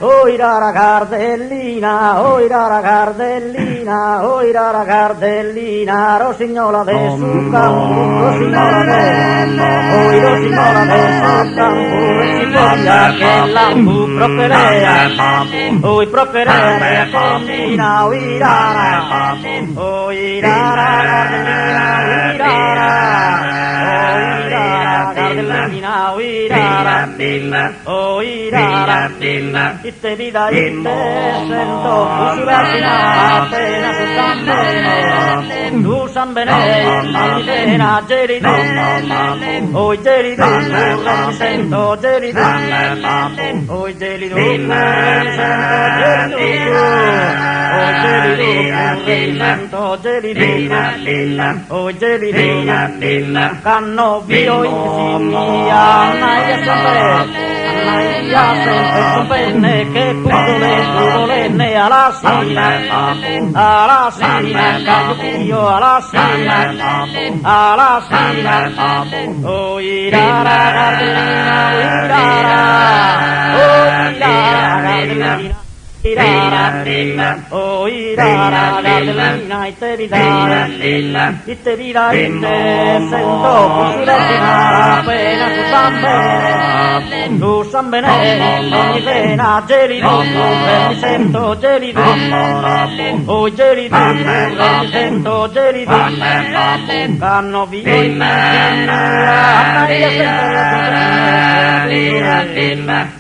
Oi rara cardellina, oi rara cardellina, oi rara cardellina, rossignola de su campu, rossignola de, oi rossignola de su campu, e si podia che lampu pro pelea, oi pro pelea de combina, oi rara, oi rara cardellina, oi rara, oi rara cardellina, oi rara. Oi rara, ite vida ite sento, cussu lasina pena su sambene, su sambene ogni pena gelidu, oi gelidu curre mi sento gelidu, oi gelidu curre mi sento gelidu, oi gelidu curre mi sento gelidu, oi gelidu Canno bio in Sinnia, naia sempre, naia sempre su bene che pudole pudolene alla sina, alla sina, caglio pio alla sina, alla sina, oi rara cardellina, oi rara, oi rara cardellina. Oi rara cardellina ite vida ite vida ite sento cussu lasina pena su sambene su sambene ogni vena gelidu curre mi sento gelidu oi gelidu curre mi sento gelidu canno bio in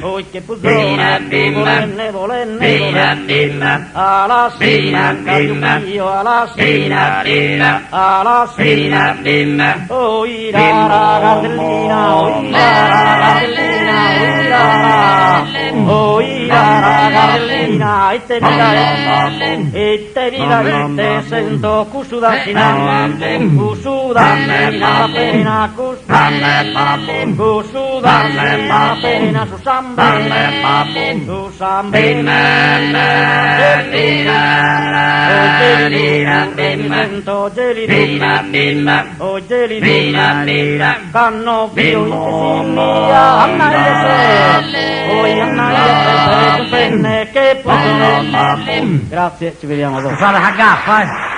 Oi che puzone, volenne, volenne, volenne, alla sina, caglio mio, alla sina, alla sina, oi rara cardellina, oi rara cardellina, oi rara, oi rara cardellina, ite vida, ite vida, ite sento, cussu da sina, cussu da sina, pena, cussu, cussu da sina, pena, su sambene, su sambene, sento gelidu, oh gelidu, canno bio in Sinnia, oi penne che Grazie, ci vediamo dopo. Scusate la gaffa, eh.